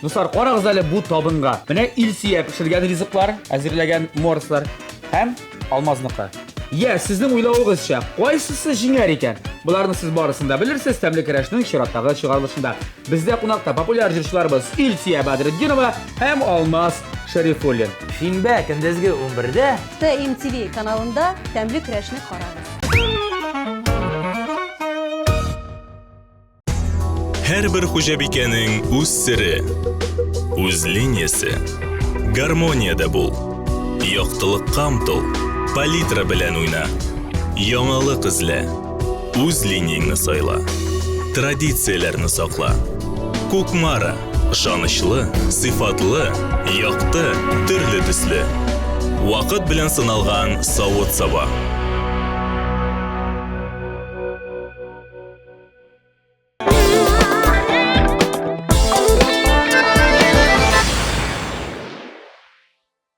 Дуслар, карагыз әле бу табынга. Менә Илсөя пешергән ризыклар, әзерләгән морслар һәм Алмазныкы. Йә, сезнең уйлавыгызча, кайсысы җиңәр икән? Боларны сез барысын да белерсез Тәмле көрәшнең чираттагы чыгарылышында. Бездә кунакта популяр җырчыларыбыз Илсөя Бәдретдинова һәм Алмаз Шәрифуллин. Шимбә көндезге 11-дә ТМТV каналында Тәмле көрәшне карагыз. Һәрбер хуҗабикәнең үз сере, үз линиясе. Гармониядә бул. Яктылыкка омтыл. Палитра белән уйна. Яңалык эзлә. Үз линияңне сайла. Традицияләрне сакла. Кукмара. Ышанычлы, сыйфатлы, якты, төрле төсле. Вакыт белән сыналган савыт-саба.